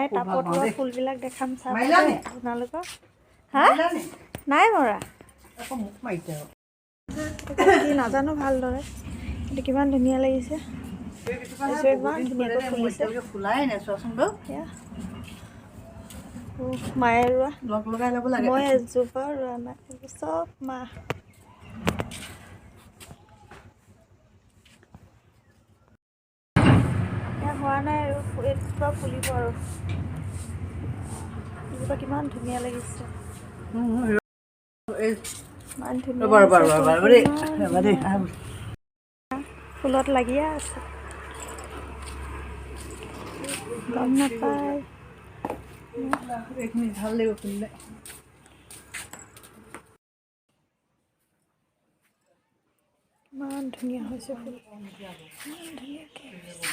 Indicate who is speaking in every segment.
Speaker 1: মায়ে
Speaker 2: খুব ভাল
Speaker 1: টাবত
Speaker 2: পাওঁ
Speaker 1: ৰোৱা
Speaker 2: দেই।
Speaker 1: ফুলবিলাক দেখাম, চাব
Speaker 2: মাৰিলা
Speaker 1: দেই
Speaker 2: নি?
Speaker 1: আপোনালোকক। হা?
Speaker 2: মাৰিলা নি?
Speaker 1: নাই মৰা।
Speaker 2: আকৌ মোক মাৰিছে আৰু।
Speaker 1: এইটো কি নাজানো ভালদৰে, কিন্তু কিমান ধুনীয়া লাগিছে।
Speaker 2: এইকেইজোপা
Speaker 1: এইজোপা ইমান
Speaker 2: বহুত দিন
Speaker 1: ধুনীয়াকৈ
Speaker 2: ফুলে দেই, মোৰ
Speaker 1: ফুলিছে।
Speaker 2: এতিয়ালৈকে ফুলাই নাই, চোৱাচোন বাৰু।
Speaker 1: এয়া মায়ে ৰোৱা।
Speaker 2: লগ লগাই ল'ব লাগে।
Speaker 1: মই এজোপা ৰোৱা নাই, এইবোৰ চব মা। এয়া হোৱা নাই আৰু, এইজোপা ফুলিব আৰু। এজোপা কিমান ধুনীয়া লাগিছে।
Speaker 2: এই
Speaker 1: ইমান ধুনীয়া
Speaker 2: ৰ'বা ৰ'বা।
Speaker 1: হৈছে
Speaker 2: ৰ'বা
Speaker 1: ফুলটো,
Speaker 2: ৰ'বা দেই।
Speaker 1: ইমান
Speaker 2: ৰ'বা দেই।
Speaker 1: ধুনীয়া। ফুলত লাগিয়ে আছে, গম নাপায়।
Speaker 2: এইখিনি ভাল লাগিব ফুলিলে।
Speaker 1: ইমান ধুনীয়া হৈছে ফুল, ইমান ধুনীয়াকৈ হৈছে।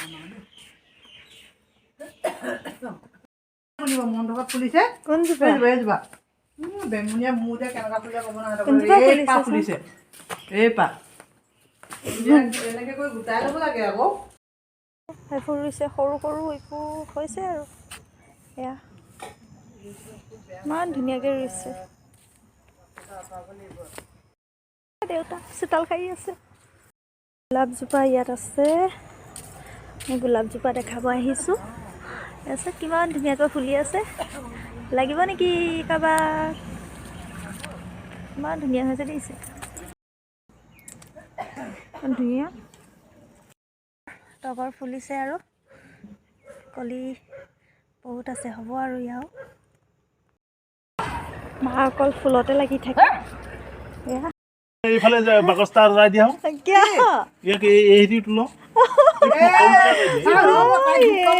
Speaker 2: ফুলিব, মন থকা ফুলিছে।
Speaker 1: কোনজোপা?
Speaker 2: এইজোপা, এইজোপা। বেঙুনীয়া মোৰ এতিয়া কেনেকুৱা ফুলিছে ক'ব নোৱাৰো।
Speaker 1: কোনজোপা
Speaker 2: এই পাহ।
Speaker 1: ফুলিছে?
Speaker 2: ফুলিছে এই পাহ। এনেকৈ কৰি গোটাই ল'ব লাগে আকৌ।
Speaker 1: সেইবোৰ ৰুইছে, সৰু সৰু এইবোৰ হৈছে আৰু। এয়া ইমান ধুনীয়াকৈ ৰুইছে। দেউতা চোতাল সাৰি আছে। গোলাপজোপা ইয়াত আছে। মই গোলাপজোপা দেখাব আহিছোঁ। আছে, কিমান ধুনীয়াকৈ ফুলি আছে। লাগিব নেকি কাৰোবাক? ইমান ধুনীয়া হৈছে দেখিছে, ইমান ধুনীয়া তগৰ ফুলিছে আৰু কলি বহুত আছে, হ'ব আৰু ইয়াও। মা অকল ফুলতে লাগি থাকে এয়া।
Speaker 3: এইফালে যে বাকচটা আঁতৰাই দিয়া হওক।
Speaker 1: কিয়?
Speaker 3: ইয়াক এই হেৰিটো তোলক।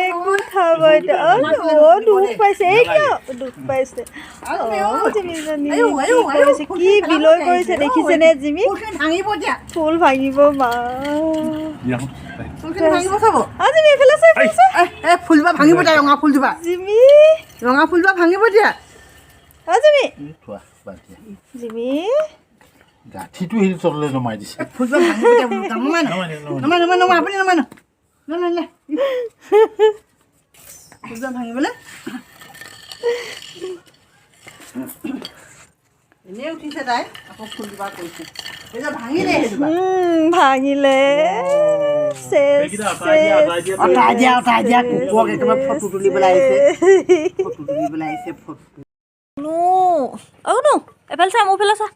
Speaker 1: একো খাব এতিয়া। অ, দুখ পাইছে। এই কিয় দুখ পাইছে? অ, জিমিজনী কি কৰিছে? কি বিলৈ কৰিছে দেখিছেনে জিমি?
Speaker 2: ফুলখিনি ভাঙিব দিয়া।
Speaker 1: ফুল ভাঙিব মা।
Speaker 3: দিয়া হওক।
Speaker 2: ফুলখিনি ভাঙিব চাব।
Speaker 1: অ জিমি, এইফালে চা, এইফালে চা।
Speaker 2: এ ফুলজোপা ভাঙিব দিয়া, ৰঙা ফুলজোপা।
Speaker 1: জিমি।
Speaker 2: ৰঙা ফুলজোপা ভাঙিব দিয়া।
Speaker 1: অ জিমি।
Speaker 3: এই থোৱা, বাদ দিয়া।
Speaker 1: জিমি।
Speaker 3: গাঁঠিটো হেৰি তললৈ নমাই দিছে।
Speaker 2: ফুলজোপা ভাঙিব দিয়া বোলো। নমাই।
Speaker 3: নমাই দিয়ক, নমাই।
Speaker 2: নমাই, নমাই, নমাই, আপুনি নমাই। নমাই নাই। ফুলজোপা ভাঙিবলৈ এনেই উঠিছে তাই, আকৌ ফুলজোপা কৰিছে। এইজোপা ভাঙিলে সেইজোপা।
Speaker 1: ভাঙিলে, চেচ।
Speaker 3: এইকেইটা আঁতৰাই দিয়া, আঁতৰাই দিয়া।
Speaker 2: আঁতৰাই দিয়া, আঁতৰাই দিয়া। কুকুৰক একেবাৰে ফটো তুলি পেলাই আহিছে, ফটো তুলি পেলাই আহিছে, ফটো।
Speaker 1: নো, অ নো, এফালে চা, মোৰ ফালে চা।